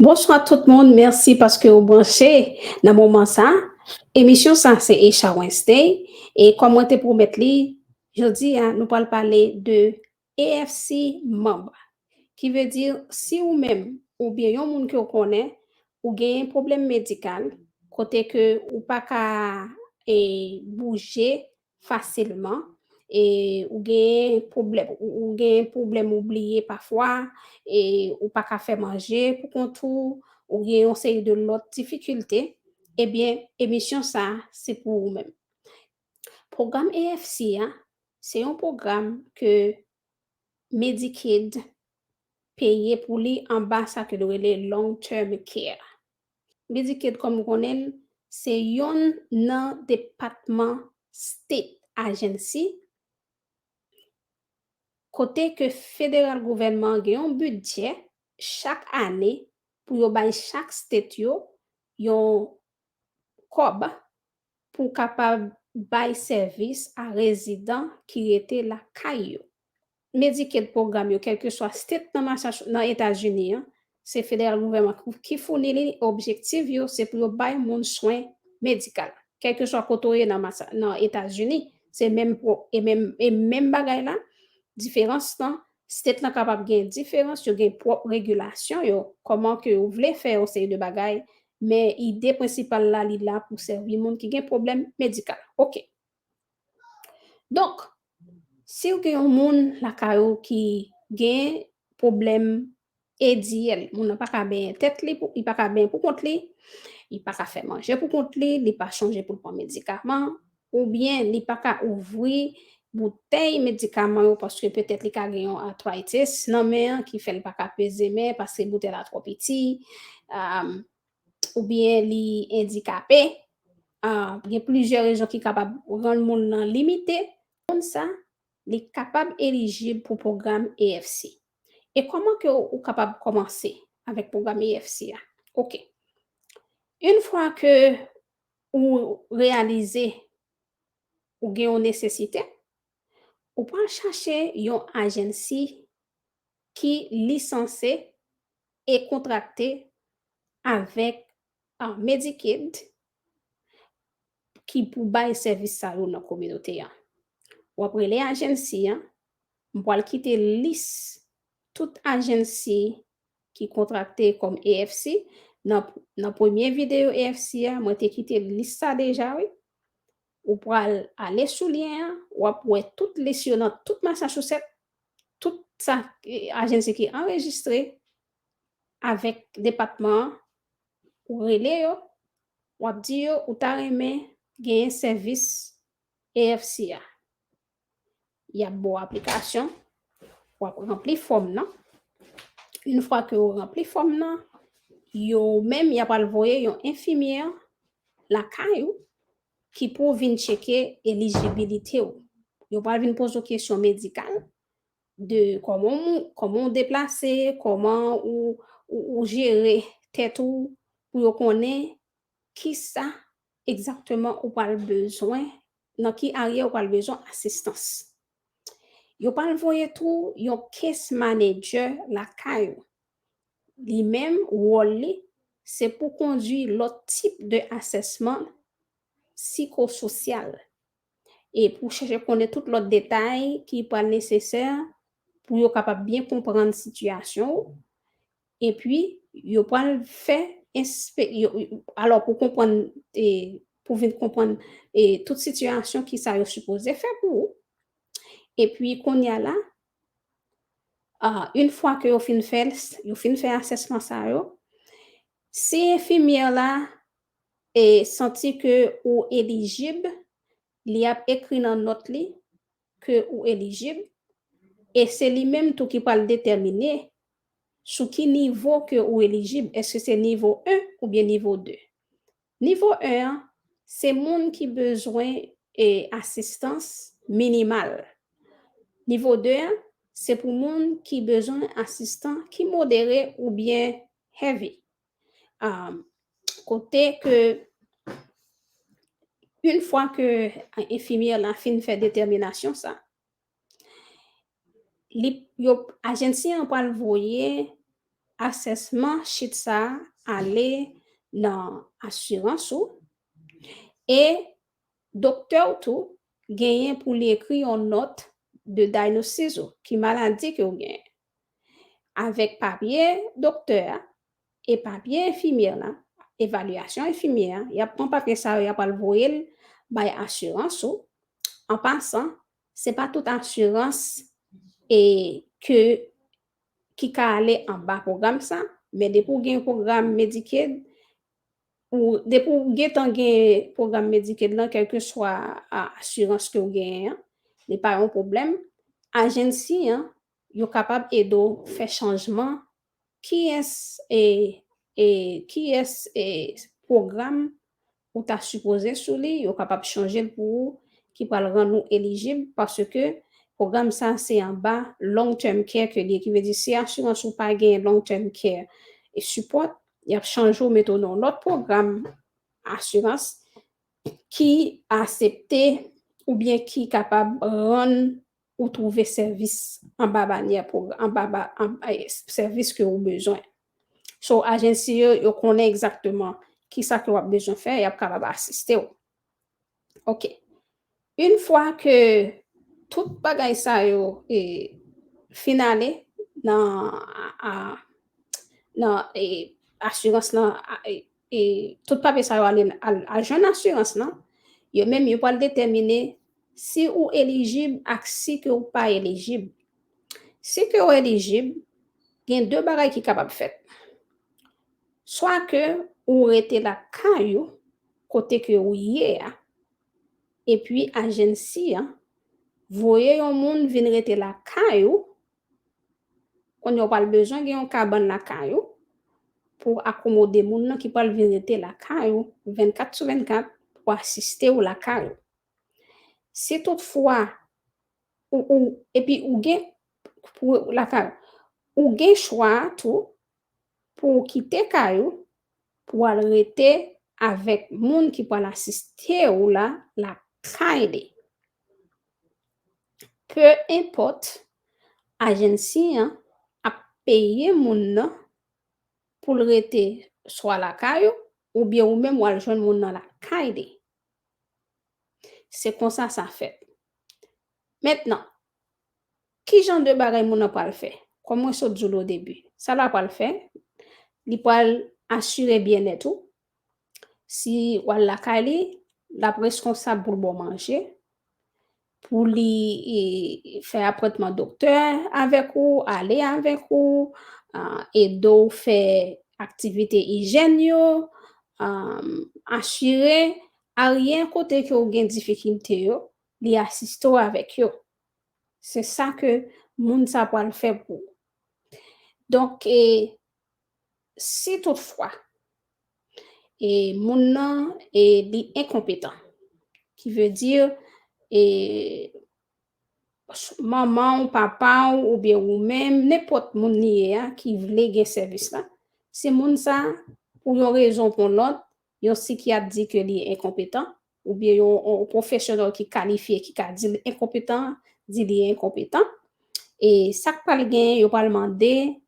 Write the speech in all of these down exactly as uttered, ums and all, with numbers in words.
Bonswa tout moun, mèsi paske w branche nan moman sa. Emisyon sa se Esha Wednesday, e kòm mwen te pwomèt li, jodi a nou pral pale de A F C manb. Ki vle di, si ou menm oubyen yon moun ke w konnen, ou gen pwoblèm medikal, kote ke ou pa ka e, bouje fasilman, e ou gen pwoblèm, ou, ou gen pwoblèm ou bliye pafwa, e ou pa ka fè manje pou kont ou, ou gen yon seri de lòt difikilte, ebyen, emisyon sa se pou ou menm. Pwogram A F C a, se yon pwogram ke Medicaid peye pou li anba sa ke yo rele long term care. Medicaid, kòm ou konnen l, se yonn nan depatman state agency kote ke federal gouvènman an gen yon bidjè chak ane pou yo bay chak state yo yon kòb pou kapab bay sèvis a rezidan ki rete lakay yo. Medicaid pwogram yo, kèlkeswa state nan Masach-, nan Etazini an, se federal gouvèman ki, ki founi li, objektif yo se pou yo bay moun swen medikal. Kèlkeswa kote w ye nan Masa-, nan Etazini, se menm pwo-, e menm, e menm bagay la, diferans lan, state lan kapab gen diferans, yo gen pwòp regilasyon yo, kòman ke yo vle fè yon seri de bagay, men ide prensipal la, li la pou sèvi moun ki gen pwoblèm medikal. Oke. Donk, si w gen yon moun lakay ou ki gen pwoblèm A D L, moun nan pa ka benyen tèt li, pou, li pa ka benyen pou kont li, li pa ka fè manje pou kont li, li pa chonje pou l pran medikaman, oubyen li pa ka ouvri boutèy medikaman yo paske petèt li ka gen yon arthritis nan men an ki fè l pa ka peze men paske boutèy la twò piti, um, oubyen li andikape, ah, gen plizyè rezon ki kapab rann moun nan limite. Moun sa, li kapab elijib pou pwogram A F C. E kòman ke ou kapab kòmanse avèk pwogram A F C a? Oke. Yon fwa ke ou reyalize ou gen yon nesesite, ou pral chache yon agency ki lisanse e kontrakte avèk, ah, Medicaid ki pou bay sèvis sa yo nan kominote a. W ap rele agency an, m pral kite lis tout agency ki kontrakte kòm A F C. Nan, nan premye videyo A F C a, mwen te kite lis sa deja, wi. Ou pral ale sou lyen an, w ap wè tout lis yo nan tout Massachusetts, tout sa, eh, agency ki anrejistre avèk depatman an, ou rele yo, w ap di yo ou ta renmen genyen sèvis A F C a. Y ap ba w aplikasyon, w ap ranpli fòm nan. Yon fwa ke w ranpli fòm nan, yo menm y ap al voye yon enfimyè lakay ou ki pou vin tcheke elijibilite w. Yo pral vin poze w kesyon medikal de kòman w, kòman w deplase, kòman ou, ou, ou jere tèt ou pou yo konnen kisa egzakteman ou pral bezwen, nan ki arye ou pral bezwen asistans. Yo pral voye tou yon case manager lakay ou. Li menm, wòl li, se pou kondui lòt tip de asèsman sikososyal. E pou chèche konnen tout lòt detay ki pral nesesè pou yo kapab byen konprann sitiyasyon ou. Epi, yo pral fè enspe-, yo, yo, alò, pou konprann, e, pou vin konprann, e, tout sitiyasyon, kisa yo sipoze fè pou ou. Epi, kounye a la, a, yon fwa ke yo fin fè, yo fin fè asèsman sa yo, si enfimyè la, e, santi ke ou elijib, li ap ekri nan nòt li ke ou elijib, e se li menm tou ki pral detèmine sou ki nivo ke ou elijib, èske se nivo en oubyen nivo de. Nivo en an, se moun ki bezwen, e, asistans minimal. Nivo de an, se pou moun ki bezwen asistan ki modere oubyen heavy. Um, kote ke, yon fwa ke enfimyè la fin fè detèminasyon sa, li, yo, ajansi an pral voye asèsman sheet sa a ale nan asirans ou, e doktè w tou genyen pou li ekri yon nòt de diagnosis ou, ki maladi ke w genyen. Avèk papye doktè a e papye enfimyè la, evalyasyon enfimyè a, y ap pran papye sa yo, y ap al voye l bay asirans ou. An pasan, se pa tout asirans e ke ki ka ale anba pwogram sa, men depi w gen pwogram Medicaid, ou depi w gentan gen pwogram Medicaid lan, kèlkeswa a, asirans ke w genyen an, li pa yon pwoblèm. Ajansi an, yo kapab ede w fè chanjman kiyès e, e kiyès e pwogram ou ta sipoze sou li, yo kapab chanje l pou ou, ki pral rann ou elijib, paske pwogram sa se anba long term care ke li ye, ki vle di si asirans ou pa gen long term care e support, y ap chanje w, mete w nan yon lòt pwogram asirans ki aksepte oubyen ki kapab rann ou twouve sèvis anba banyè pwogra-, anba ba-, an-, eh, sèvis ke ou bezwen. So, ajansi yo, yo konnen egzakteman kisa ke w ap bezwen fè, y ap kapab asiste w. Ok. Yon fwa ke tout bagay sa yo, e, fin ale nan, a, nan, e, asirans lan, a, e, e tout papye sa yo ale al, al jwenn asirans lan, yo menm yo pral detèmine si ou elijib ak si ke ou pa elijib. Si ke ou elijib, gen de bagay ki kapab fèt. Swa ke ou rete lakay ou, kote ke ou ye a, epi ajansi an voye yon moun vin rete lakay ou, kounye a w pral bezwen gen yon kabann lakay ou pou akomode moun nan ki pral vin rete lakay ou vennkat sou vennkat pou asiste w lakay ou. Si toutfwa ou, ou, epi ou gen pou lakay ou, ou gen chwa a tou pou w kite kay ou, pou w al rete avèk moun ki pral asiste w la lakay li. Peu importe, ajansi an ap peye moun nan pou l rete swa lakay ou, oubyen ou menm w al jwenn moun nan lakay li. Se konsa sa fèt. Mentnan, ki jan de bagay moun nan pral fè? Kòm mwen sot di w o debi, sa l pral fè, li pral asire byennèt ou. Si w al lakay li, l ap reskonsab pou l ba w manje, pou li, e, fè apwentman doktè avèk ou, ale avèk ou, a, ede w fè aktivite ijyèn yo, a, asire arye kote ke w gen difikilte yo, li asiste w avèk yo. Se sa ke moun sa pral fè pou ou. Donk, e, si toutfwa, e, moun nan, e, li enkonpetan, ki vle di, e, manman w, papa w, oubyen ou menm, nenpòt moun li ye a ki vle gen sèvis la, si moun sa, pou yon rezon ou pou yon lòt, yon sikyat di ke li enkonpetan, oubyen yon, yon pwofesyonèl ki kalifye, ki ka di l enkonpetan, di li enkonpetan. E sa k pral genyen, yo pral mande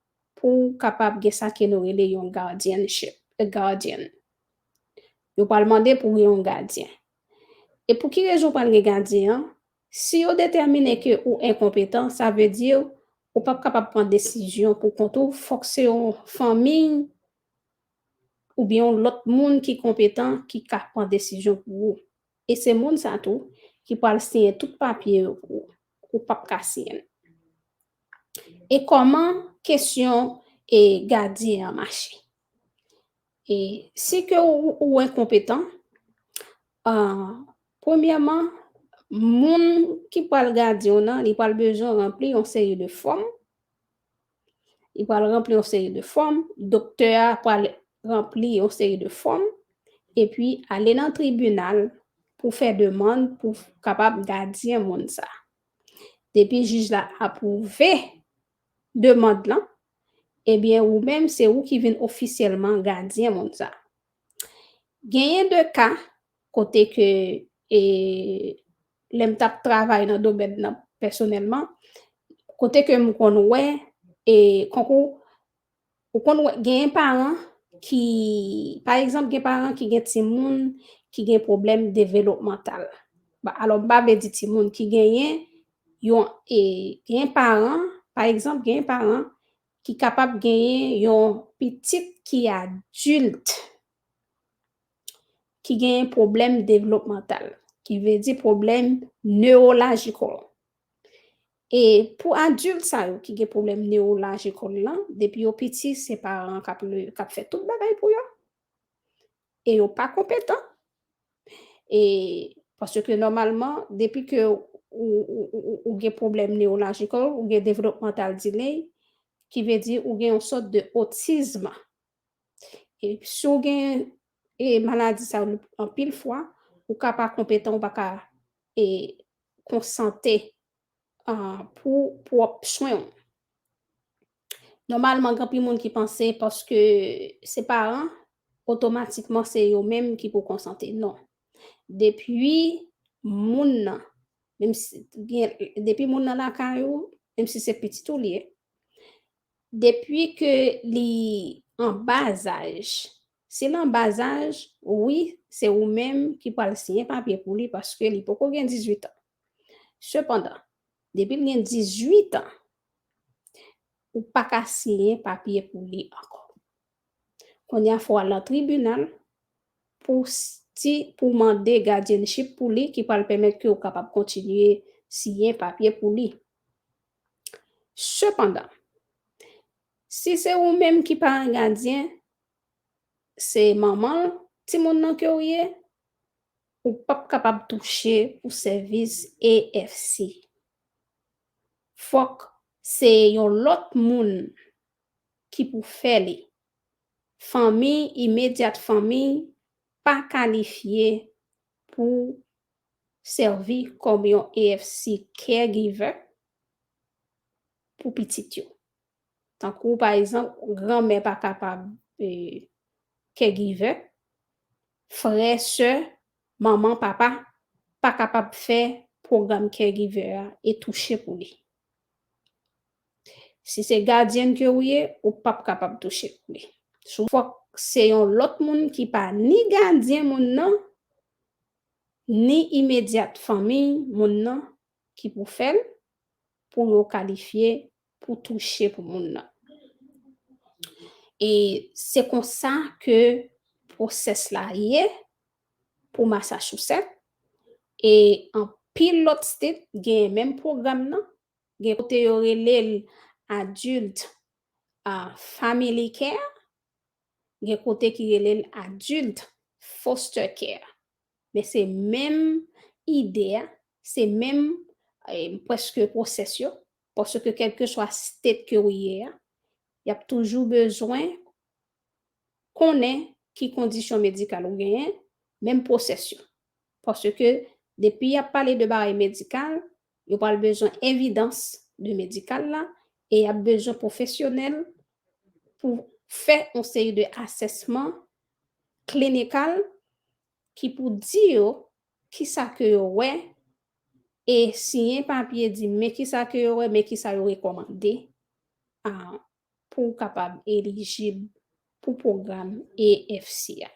pou w kapab gen sa ke nou rele yon guardianship, a guardian. Yo pral mande pou w gen yon gadyen. E pou ki rezon w pral gen gadyen an? Si yo detèmine ke ou enkonpetan, sa vle di ou p ap kapab pran desizyon pou kont ou, fòk se yon fanmi oubyen yon lòt moun ki konpetan ki ka pran desizyon pou ou. E se moun sa tou ki pral siyen tout papye yo pou ou. Ou p ap ka siyen l. E kòman kesyon, e, gadyen an mache? E si ke ou, ou enkonpetan, a, premyèman, moun ki pral gadyen w nan, li pral bezwen ranpli yon seri de fòm. Li pral ranpli yon seri de fòm, doktè a pral ranpli yon seri de fòm, epi ale nan tribinal pou fè demann pou kapab gadyen moun sa. Depi jij la apwouve demann lan, ebyen, ou menm, se ou ki vin ofisyèlman gadyen moun sa. Genyen de ka kote ke, e, lè m t ap travay nan domèn nan pèsonèlman, kote ke m konn wè, e, konkou Ou konn wè, genyen paran ki, pa egzanp, gen paran ki gen timoun ki gen pwoblèm developmantal. Ba, alò, m pa vle di timoun ki genyen yon, e, genyen paran, pa egzanp, genyen paran ki kapab genyen yon pitit ki adilt, ki genyen pwoblèm developmantal, ki vle di pwoblèm neurological. E pou adilt sa yo ki gen pwoblèm neurological lan, depi yo piti, se paran k ap, k ap fè tout bagay pou yo. E yo pa konpetan. E paske nòmalman, depi ke ou, ou, ou, ou, ou gen pwoblèm neurological, ou gen developmental delay, ki vle di ou gen yon sòt de otizm. E si w gen, e, maladi sa yo anpil fwa, ou ka pa konpetan, ou pa ka, e, konsante, a, pou pwòp swen w. Nòmalman, gen anpil moun ki panse paske se paran, otomatikman se yo menm ki pou konsante. Non. Depi moun nan, menm si, gen, depi moun nan lakay ou, menm si se pitit ou li ye, depi ke li an ba zaj, si l an ba zaj, wi, se ou menm ki pral siyen papye pou li paske li poko gen dizuit an. Sepandan, depi l gen dizuit an, ou pa ka siyen papye pou li ankò. Kounye a, fò w al nan tribinal pou s-, ti, pou mande guardianship pou li, ki pral pèmèt ke w kapab kontinye siyen papye pou li. Sepandan, si se ou menm ki paran gadyen, se manman timoun nan ke w ye, ou p ap kapab touche pou sèvis A F C. Fòk se yon lòt moun ki pou fè li. Fanmi, imedyat fanmi, pa kalifye pou sèvi kòm yon A F C caregiver pou pitit yo. Tankou, pa egzanp, granmè pa kapab, e, caregiver, frè, sè, manman, papa pa kapab fè pwogram caregiver a e touche pou li. Si se gadyen ke w ye, ou p ap kapab touche pou li. Sou fòk se yon lòt moun ki pa ni gadyen moun nan, ni imedyat fanmi moun nan ki pou fè l, pou yo kalifye pou touche pou moun nan. E se konsa ke pwosès la ye pou Massachusetts. E anpil lòt state gen menm pwogram nan. Gen kote yo rele l adult, a, family care, gen kote ki rele l adult foster care. Men se menm ide a, se menm, e, prèske pwosès yo, paske kèlkeswa state ke w ye a, y ap toujou bezwen konnen ki kondisyon medikal ou genyen, menm pwosès yo. Paske depi y ap pale de bagay medikal, yo pral bezwen evidans de medikal la, e y ap bezwen pwofesyonèl pou fè yon seri de asèsman klinikal ki pou di yo kisa ke yo wè, e siyen papye di men kisa ke yo wè, men kisa yo rekòmande, a, pou w kapab elijib pou pwogram A F C a.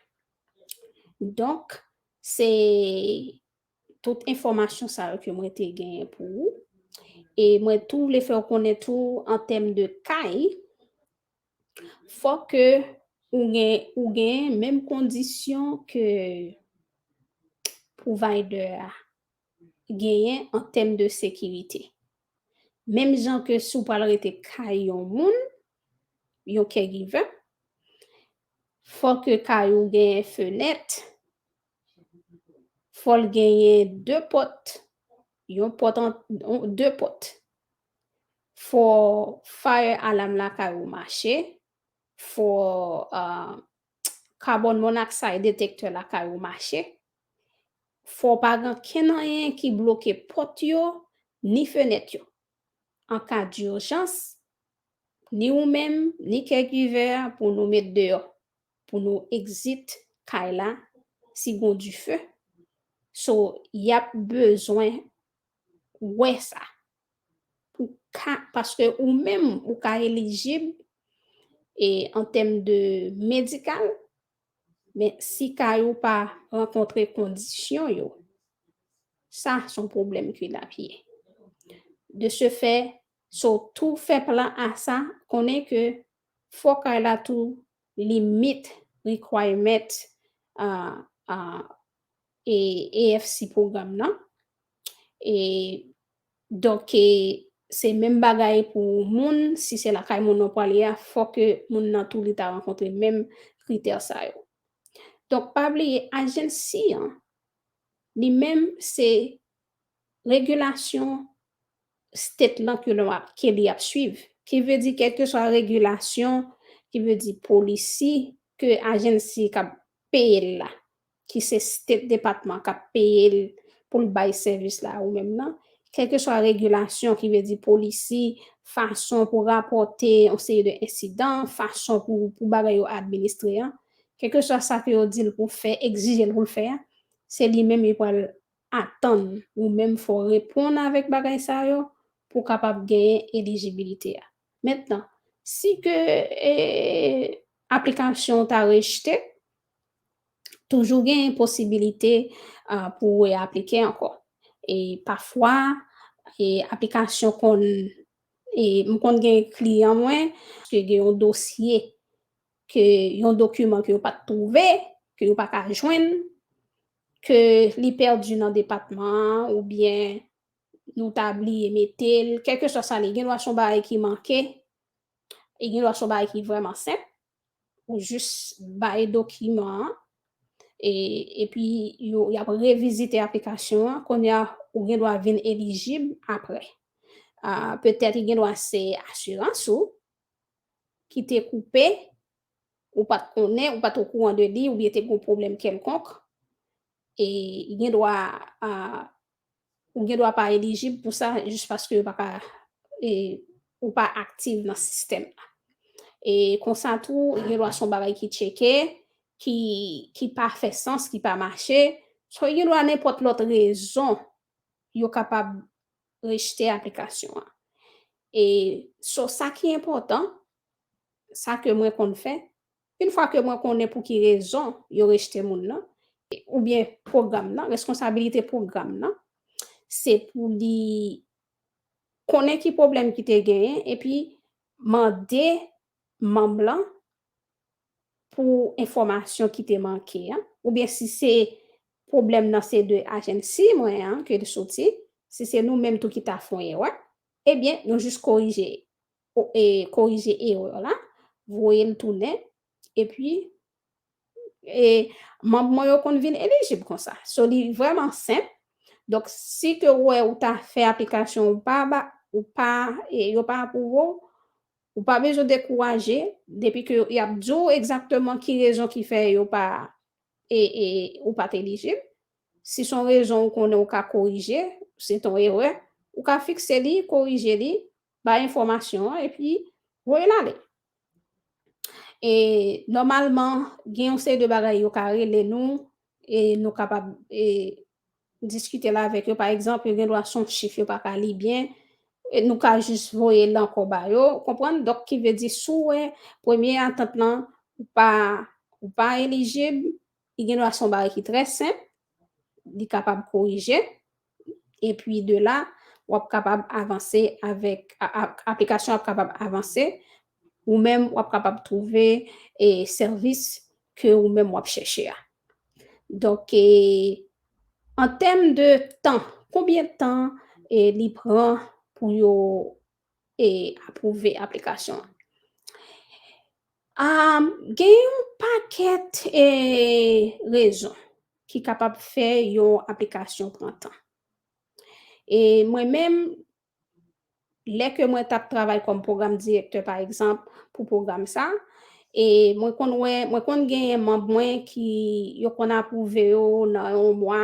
Donk, se tout enfòmasyon sa yo ke mwen te genyen pou ou. E mwen tou vle fè w konnen tou an tèm de kay, fòk ke ou gen, ou gen menm kondisyon ke provider a genyen an tèm de sekirite. Menm jan ke si w pral rete kay yon moun, yon caregiver, fò ke kay ou genyen fenèt, fò l genyen de pòt, yon pòt an, yon, de pòt. Fò fire alarm lakay ou mache, fò, ah, carbon monoxide detector lakay ou mache. Fò pa gen kenn anyen ki bloke pòt yo, ni fenèt yo. An ka dijans, ni ou menm, ni caregiver a pou nou met deyò, pou nou exit kay la, si gon dife. So, y ap bezwen wè sa. Pou ka, paske ou menm, ou ka elijib, e an tèm de medikal, men si kay ou pa rankontre kondisyon yo, sa se yon pwoblèm ke l ap ye. De ce fait, so tou fè plan a sa, konnen ke fò kay la tou li meet requirement a, a, e, A F C pwogram nan. E, donk, e, se menm bagay pou moun, si se lakay moun nan pwale a, fò ke moun nan tou li ta rankontre menm kritè sa yo. Donk, pa bliye, agency an, li menm se regilasyon state lan ke l ap, ke li ap swiv. Ki vle di, kèlkeswa regilasyon, ki vle di polisi ke agency k ap peye l la, ki se state depatman k ap peye l pou l bay sèvis la ou menm nan, kèlkeswa regilasyon, ki vle di polisi, fason pou rapòte yon seri de ensidan, fason pou, pou bagay yo administre an, kèlkeswa sa ke yo di l pou fè, egzije l pou l fè a, se li menm li pral atann ou menm fò reponn avèk bagay sa yo pou w kapab genyen elijibilite a. Mentnan, si ke, e, aplikasyon w ta rejte, toujou gen posibilite, a, pou w reaplike ankò. E pafwa, e aplikasyon konn, e m konn gen kliyan mwen, ke gen yon dosye, ke yon dokiman ke yo pa t twouve, ke yo pa ka jwenn, ke li pèdi nan depatman an, oubyen nou ta bliye mete l, kèlkeswa sa li, gen dwa se yon bagay ki manke, e gen dwa se yon bagay ki vrèman senp, ou jis bay dokiman an, e, epi yo, y ap revizite aplikasyon an, kounye a, ou gen dwa vin elijib apre. A, petèt, li gen dwa se asirans ou ki te koupe, ou pa t konnen, ou pa t okouran de li, oubyen te gen yon pwoblèm kèlkonk, e gen dwa, a, ou gen dwa pa elijib pou sa, jis paske yo pa ka, e, ou pa aktif nan sistèm la. E konsa tou, gen dwa se yon bagay ki tcheke, ki, ki pa fè sans, ki pa mache. So, gen dwa nenpòt lòt rezon yo kapab rejte aplikasyon an. E, so, sa ki enpòtan, sa ke mwen konn fè, yon fwa ke mwen konnen pou ki rezon yo rejte moun nan, oubyen pwogram nan, reskonsabilite pwogram nan, se pou li konnen ki pwoblèm ki te genyen, epi mande manm lan pou enfòmasyon ki te manke an, oubyen si se pwoblèm nan se de agency mwen an ke l soti, si se nou menm tou ki ta fè yon erè, ebyen, nou jis korije, o, e, korije erè la, voye l tounen, epi, e, manm mwen yo konn vin elijib konsa. So, li vrèman senp. Donk, si ke w wè ou ta fè aplikasyon, ou pa ba, ou pa, e, yo pa apwouve w, ou pa bezwen dekouraje, depi ke y ap di w egzakteman ki rezon ki fè yo pa, e, e, ou pa t elijib. Si se yon rezon ou konnen ou ka korije, se t yon erè, ou ka fikse li, korije li, bay enfòmasyon an, epi voye l ale. E nòmalman, gen yon seri de bagay yo ka rele nou, e nou kapab, e, diskite l avèk yo. Pa egzanp, yo gen dwa se yon chif yo pa ka li byen, e nou ka jis voye l ankò ba yo, konprann? Donk, ki vle di, si w wè premye atant lan, ou pa, ou pa elijib, li gen dwa se yon bagay ki trè senp, li kapab korije, epi de la, w ap kapab avanse avèk, a, a, aplikasyon ap kapab avanse, ou menm w ap kapab twouve, e, sèvis ke ou menm w ap chèche a. Donk, e, an tèm de tan, konbyen tan, e, li pran pou yo, e, apwouve aplikasyon an? A, gen yon pakèt, e, rezon ki kapab fè yon aplikasyon pran tan. E mwen menm, lè ke mwen t ap travay kòm pwogram direktè, pa egzanp, pou pwogram sa, e mwen konn wè, mwen konn genyen manm mwen ki yo konn apwouve yo nan yon mwa,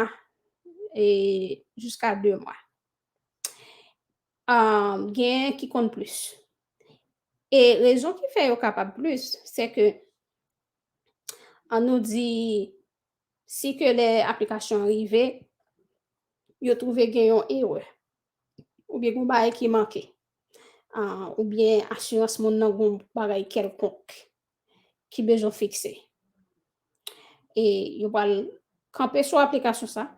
e jiska de mwa. A, genyen ki konn plis. E rezon ki fè yo kapab plis, se ke, an nou di, si ke lè aplikasyon an rive, yo twouve gen yon erè, oubyen gen yon bagay ki manke. ah, oubyen asirans moun nan gon bagay kèlkonk ki bezwen fikse. E yo pral kanpe sou aplikasyon sa,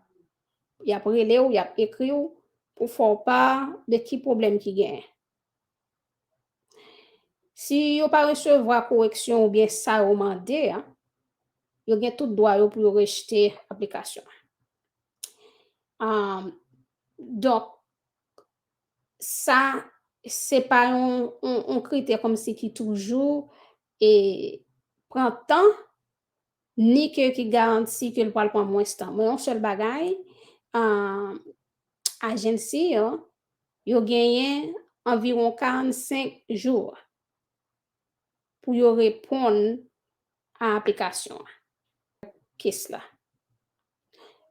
y ap rele w, y ap ekri w pou fè w pa de ki pwoblèm ki genyen. Si yo pa resevwa koreksyon oubyen sa yo mande a, yo gen tout dwa yo pou yo rejte aplikasyon an. Um, donk, sa, se pa yon, yon, yon kritè kòmsi ki toujou e pran tan, ni ke ki garanti ke l pral pran mwens tan. Men yon sèl bagay, ah, ajansi yo, yo genyen anviwon karannsenk jou pou yo reponn a aplikasyon an, kes la.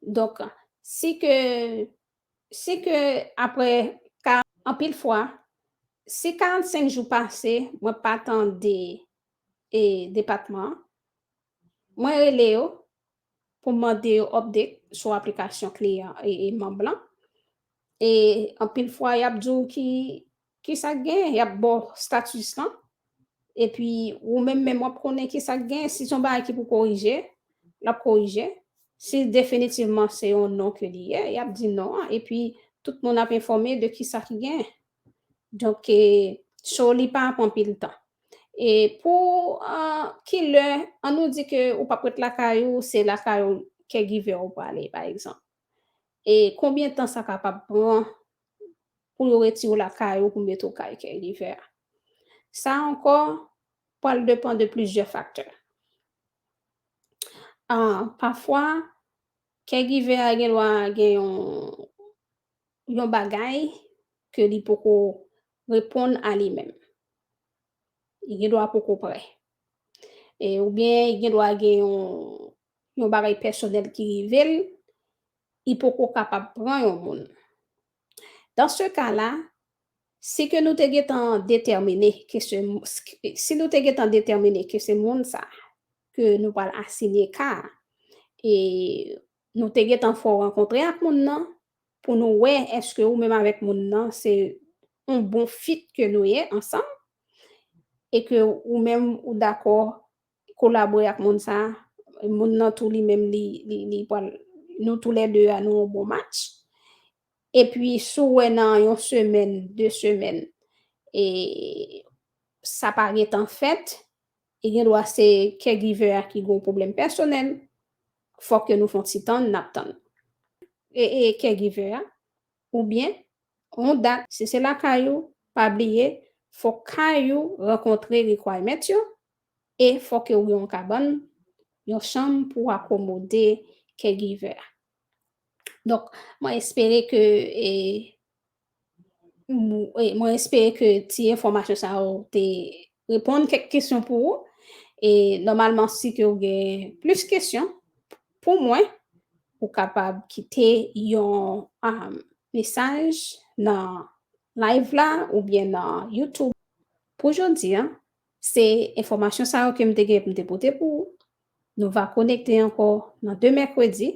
Donk, si ke, si ke apre ka, anpil fwa, si karannsenk jou pase, mwen pa tande e depatman an, mwen rele yo pou m mande yo update sou aplikasyon kliyan e, e manm lan. E anpil fwa, y ap di w ki, ki sa k gen, y ap ba w status lan. Epi, ou menm, menm w ap konnen ki sa k gen. Si se yon bagay ki pou korije, l ap korije. Si definitivman se yon non ke li ye, y ap di non an. Epi, tout moun ap enfòme de ki sa ki gen. Donk, e, so li pa ap anpil tan. E pou, ah, ki lè, an nou di ke ou p ap ret lakay ou, se lakay ou caregiver ou prale, pa egzanp. E konbyen tan sa kapab pran pou yo retire w lakay ou pou mete w kay caregiver a? Sa ankò pral depann de plizyè faktè. Ah, pafwa, caregiver a gen dwa gen yon, yon bagay ke li poko reponn a li menm. Li gen dwa poko prè. E, oubyen li gen dwa gen yon, yon bagay pèsonèl ki rive l, li poko kapab pran yon moun. Dan se ka la, si ke nou te gentan detèmine ke se, si nou te gentan detèmine ke se moun sa ke nou pral asinye ka a, e nou te gentan fè w rankontre ak moun nan, pou nou wè èske ou menm avèk moun nan se yon bon fit ke nou ye ansanm, e ke ou menm ou dakò kolabore ak moun sa, moun nan tou li menm li, li, li pral, nou toulède a nou yon bon match. Epi si w wè nan yon semèn, de semèn, e sa pa gentan fèt, e gen dwa se caregiver a ki gen yon pwoblèm pèsonèl, fòk ke nou fè yon ti tann, n ap tann. E, e caregiver a, oubyen yon dat, si se lakay ou, pa bliye, fòk kay ou rankontre requirement yo, e fòk ke ou gen yon kabann, yon chanm pou akomode caregiver a. Donk, mwen espere ke, e, mwen espere ke ti enfòmasyon sa yo te reponn kèk kesyon pou ou. E nòmalman, si ke ou gen plis kesyon pou mwen, ou kapab kite yon, um, mesaj nan live la oubyen nan YouTube. Pou jodi a, se enfòmasyon sa yo ke m te gen pou m te pote pou ou. Nou va konekte ankò nan de mèkredi.